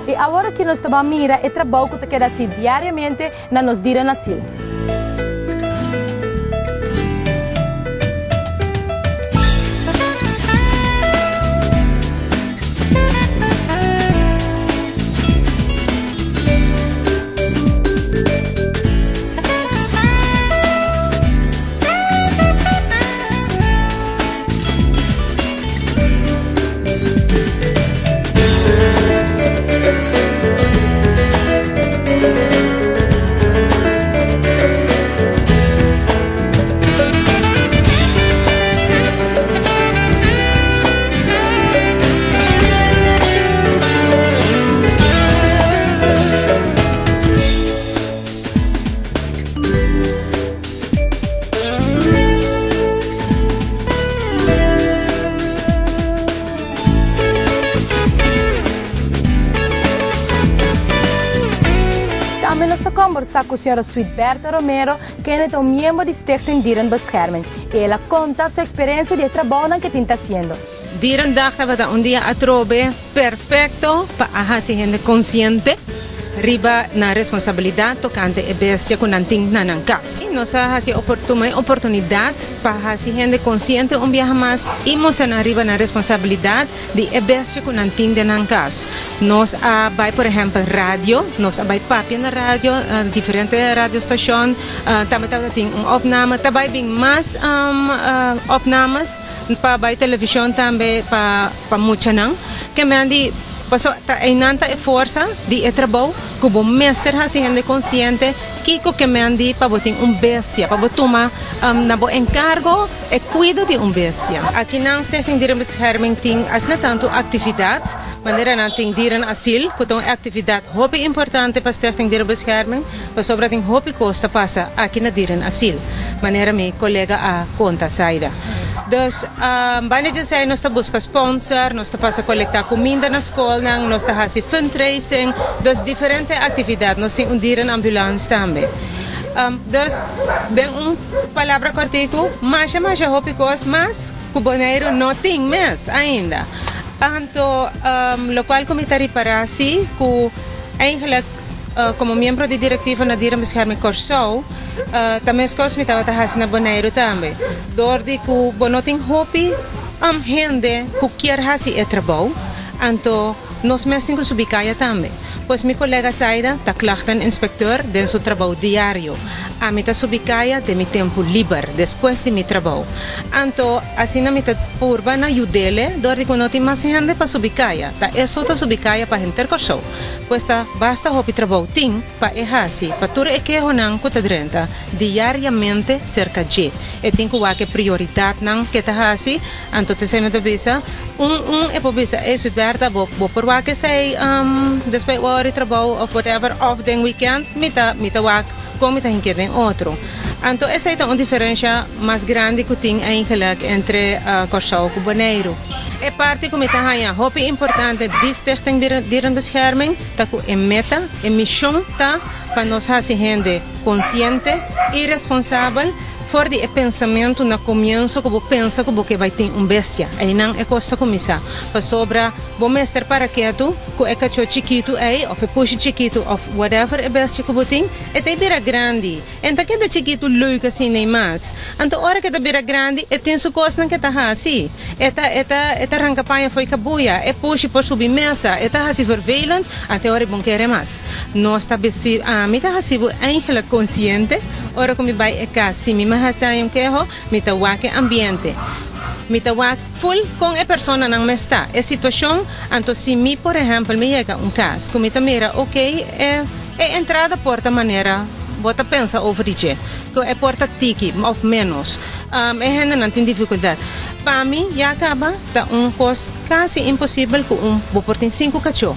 I awor aki nos ta ban mira e trabou ku ta keda hasi diariamente na nos dierenasiel. Tambe nos a kombersá ku señora Suitberta Romero, kende ta un miembro di Stichting Dierenbescherming, i el a konta su eksperensia di e trabounan ke tin ta hasiendo. Dierendag tabata un dia atrobe perfecto pa a haci hende consciente riba nan responsabilidad tocante e bestia cu nan tin na nan cas. Nos a haci tuma e oportunidad pa haci hende consciente un biaha mas y mustra nan riba nan responsabilidad di e bestia cu nan tin den nan cas. Nos a bay por ehempel radio, nos a bay papia na radio, diferente radiostacion, tambe tabata tin un opname, ta bay bin mas opnames. Pa bai television tambe pa pa muchanan ke men di paso ta einan ta e forsa di e trabou ku bo mester hasi hende konsiente kiko ke men di pa bo tin un bestia pa bo tuma na bo enkargo e kuido di un bestia. Akinan Stichting Dierenbescherming tin asina tantu aktividat manera nan tin dierenasiel ku ta un aktividat hopi importante pa Stichting Dierenbescherming pasobra tin hopi kos ta pasa aki na dierenasiel manera mi kolega a konta Zaida. Dus, banda di esei nos ta buska sponsor, nos ta pasa kolektá kuminda na skolnan, nos ta hasi fundraising, dus diferente aktividat. Nos tin un dierenambulans tambe. Dus, den un palabra kòrtiku, masha masha hopi kos mas ku Boneiru no tin mes ainda. Anto, lokual ku mi ta ripará si ku eigenlijk. Komo miembro di direktiva na Dierenbescherming Kòrsou, ta meskos mi tabata hasi na Boneiru tambe. Dor di ku bo no tin hopi hende ku kier hasi e trabou, anto nos mes tin ku subi kaya tambe. Pues mi kolega Zaida ta klachteninspecteur den su trabou diario. Ami ta subi kaya den mi tempu liber, despues di mi trabou. Anto asina mi ta purba na yud'ele dor di ku no tin mas hende pa subi kaya. Ta e so ta subi kaya pa henter Kòrsou. Pues ta basta hopi trabou tin pa e hasi pa tur e kehonan ku ta drenta diariamente serka dje. E tin ku wak e prioridatnan ke ta hasi, anto t'esei mi ta bisa un un e por bisa ey Suitberta bo bo por wak esei despues ora di trabou of whatever of den weekend mi ta mi ta wak kon mi ta hink'é den otro. Anto esei ta un diferensha mas grandi ku tin eigenlik entre Kòrsou ku Boneiru. E parti ku mi ta haña hopi importante di Stichting Dierenbescherming ta ku e meta, e mishon ta pa nos hasi hende konsiente i responsabel for di e pensamentu na komienso ku bo pensa ku bo ke bai tin un bestia. Einan e kos ta kuminsá. Pasobra bo mester para ketu ku e kachó chikitu ei òf e pushi chikitu òf whatever e bestia ku bo tin, e ta e bira grandi. E ta keda chikitu leuk asina i mas. Anto ora ke ta bira grandi e tin su kosnan ke ta hasi. E ta e ta e ta ranka paña fo'i kabuya, e pushi por subi mesa, e ta hasi vervelend, ante ora e bon kere mas. Nos ta besi ami ta hasi bo eigenlijk konsiente ora ku mi bai e kas. Si mi hasi un keho, mi ta wak e ambiente. Mi ta wak ful kon e personanan mes ta, e situashon. Anto si mi por ehèmpel mi yega un kas ku mi ta mira okey e. E entrada por ta manera bo ta pensa over di dje, ku e por ta tiki òf ménos. E hendenan tin difikultat. Pa mi ya kaba ta un kos kasi imposibel ku un bo por tin sinku kachó.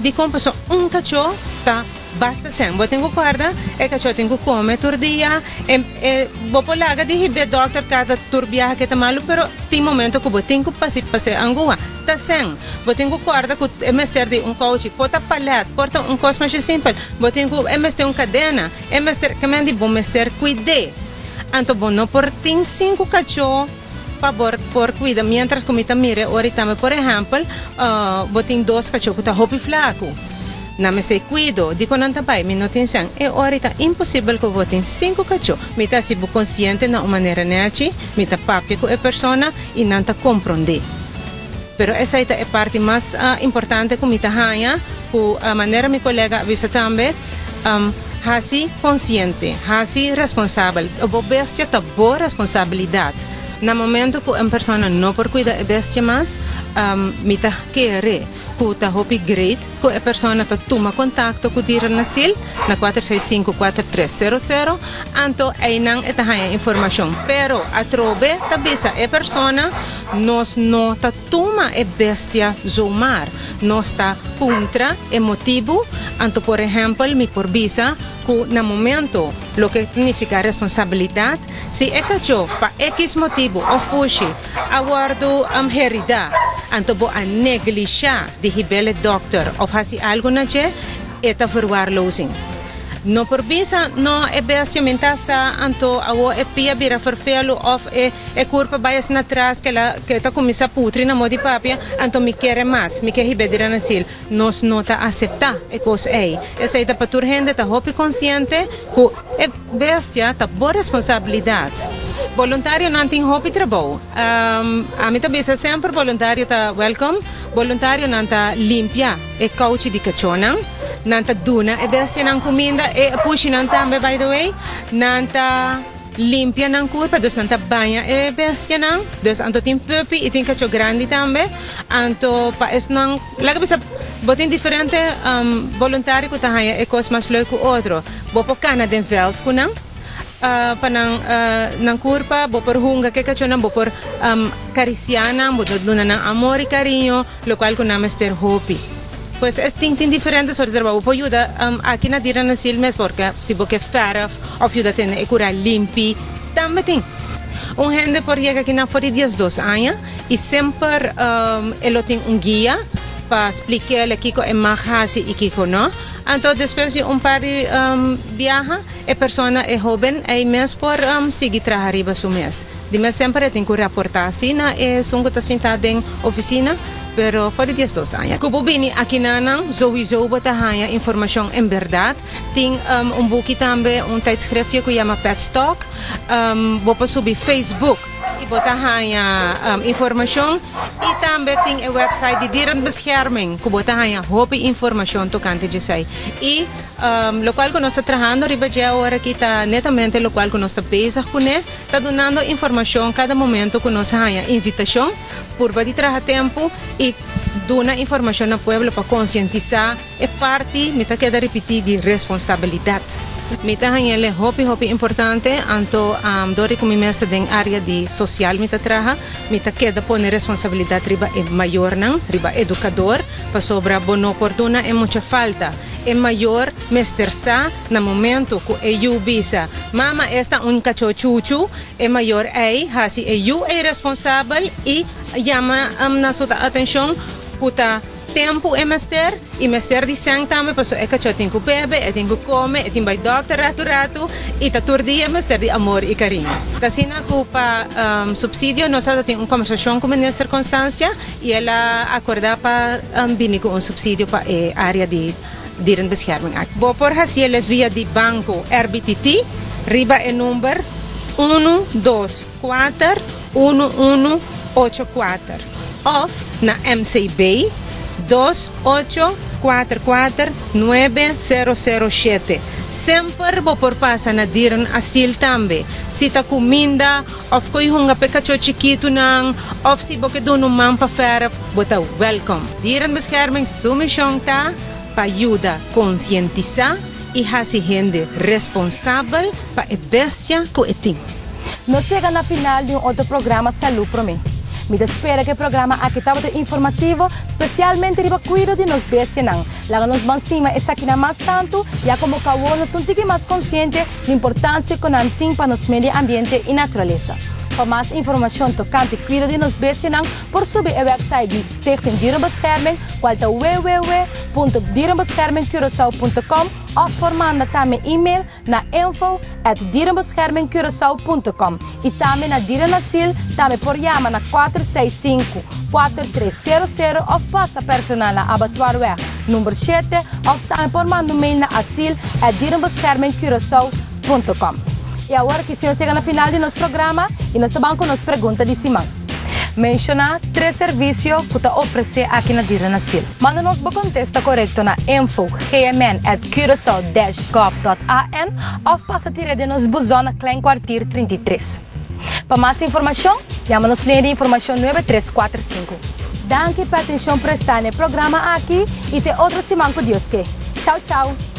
Dikon? Pasobra un kachó ta basta sèn. Bo tin ku kòrda e kachó tin ku kome tur dia. E bo por laga di hib'é dòkter kada tur biaha ke ta malu, pero tin momento ku bo tin ku pasa pas'é angua. Ta sèn. Bo tin ku kòrda ku e mester di un kouchi. Por ta palèt, por ta un kos masha simpel. Bo tin ku e mester un kadena, e mester ke men di bo mester kuid'é. Anto bo no por tin sinku kachó pa bo por kuida miéntras ku mi ta mira e ora i tambe por ehèmpel bo tin dos kachó ku ta hopi flaku. Nan mester kuido, dikon nan ta bai? Mi no tin sèn. E ora ta imposibel ku bo tin sinku kachó. Mi ta hasi bo konsiente na un manera nèchi, mi ta papia ku e persona i nan ta komprondé. Pero esei ta e parti mas importante ku mi ta haña, ku manera mi kolega a bisa tambe, hasi konsiente, hasi responsabel. Bo bestia ta bo responsabilidat. Na momento ku un persona no por kuida e bestia mas, mi ta kere ku ta hopi great ku e persona ta tuma kontakto ku Dierenasiel na 465 4300, anto einan e ta haña informashon. Pero atrobe ta bisa e persona, nos no ta tuma e bestia zomaar. Nos ta puntra e motibu, anto por ehèmpel mi por bisa ku na momento loke signifiká responsabilidat, si e kachó pa X motibu òf pushi a wòrdu heridá, anto bo a neglishá di hib'é dòkter òf hasi algu na dje, e ta verwaarlozing. No por bisa, no, e bestia mi n' sa, anto awo e pia bira ferfelu òf e kurpa bai asina atras ku ta kuminsá putri, na moda di papia, anto mi ke mas, mi ke hib'é dierenasiel. Nos no ta aseptá e kos ei. Esei ta pa tur hende ta hopi konsiente ku e bestia ta bo responsabilidat. Voluntarionan tin hopi trabou. Ami ta bisa semper voluntario ta welcome. Voluntarionan ta limpia e kouchi di kachónan. Nan ta duna e bestianan kuminda, e pushinan tambe, by the way. Nan ta limpia nan kurpa, dus nan ta baña e bestianan. Dus anto tin puppy i tin kachó grandi tambe. Anto pa esnan, laga bisa, bo tin diferente voluntario ku ta haña e kos mas leuk ku otro. Bo por kana den veld ku nan, pa nan kurpa, bo por hunga ku e kachónan, bo por karisiá nan, bo por duna nan amor i kariño, lokual ku nan mester hopi. Pues es tin diferente sorto di trabou. Bo por yuda aki na Dierenasiel mes, porque si bo ke verf òf yuda tene e kurá limpi, tambe tin. Un hende por yega aki na for di 12 aña i semper e lo tin un guia pa splik'é kiko e mag hasi i kiko no. Anto despues di un par di biaha, e persona, e hóben, ei mes por sigui traha riba su mes. Di mes semper e tin ku raportá asina na esun ku ta sintá den ofisina, pero for di 12 aña. Ku bo bini aki nan, sowieso bo ta haña informashon en berdat. Tin un buki tambe, un tijdschriftje ku yama Pets Talk. Bo por subi Facebook i bo ta haña informashon. I tambe tin e website di Dierenbescherming, ku bo ta haña hopi informashon tokante di esei. I lokual ku nos ta trahando riba dje awor aki ta netamente lokual ku nos ta bezig kuné, ta dunando informashon kada momento ku nos haña invitashon, purba di traha tempu i duna informashon na pueblo pa konsientisá e parti, mi ta keda ripití, di responsabilidat. Mi ta hañ'é hopi hopi importante, anto dor di ku mi mes ta den área di sosial mi ta traha, mi ta keda pone responsabilidat riba e mayornan, riba edukador, pasobra bo no por duna e mucha falta. E mayor mester sa na momento ku e yu bisa, "Mama, esta un kachó chuchu", e mayor ei hasi e yu ei responsabel i yama na su atenshon ku ta tempu e mester i mester di sèn tambe, pasobra e kachó tin ku bebe, e tin ku kome, e tin bai dòkter ratu ratu i ta tur dia mester di amor i kariño. Asina ku pa supsidio nos tin un kombersashon ku minister Constancia i el a akordá pa bini ku un supsidio pa e área di dierenbescherming. Bo por hasié via di banko RBTT riba e number 124 1184 òf na MCB 2844 9007. Semper bo por pasa na Dierenasiel tambe. Si ta kuminda òf koi hunga p'e kachó chikitunan òf si bo ke duna un man pa verf, bo ta welcome. Dierenbescherming su mishon ta pa yuda konsientisá i hasi hende responsabel pa e bestia ku e tin. Nos a yega na final di un otro programa Salú Promé. Mi ta spera ku e programa aki tabata informativo, spesialmente riba kuido di nos bestianan. Laga nos ban stima esakinan mas tantu, ya komo ku nos ta un tiki mas konsiente di importansia ku nan tin pa nos medio ambiente i naturalesa. Pa mas informashon tokante kuido di nos bestianan por subi e website di Stichting Dierenbescherming kual ta www.dierenbeschermingcuraçao.com òf por manda tambe email na info@dierenbeschermingcuraçao.com i tambe na Dierenasiel tambe por yama na 465 4300 òf pasa personal na Abattoirweg number 7 òf tambe por manda un mail na asiel@dierenbeschermingcuraçao.com. I awor aki si nos yega na final di nos programa i nos ta ban ku nos pregunta di siman. Menshoná tres servisio ku ta ofresé aki na Dierenasiel. Manda nos bo kontesta korekto na info gmn@curacao-gov.an òf pasa tir'é den nos buzon na Klein Kwartier 33. Pa mas informashon, yama nos liña di informashon 9345. Danki pa atenshon prestá na e programa aki i te otro siman ku Dios ke. Chau chau!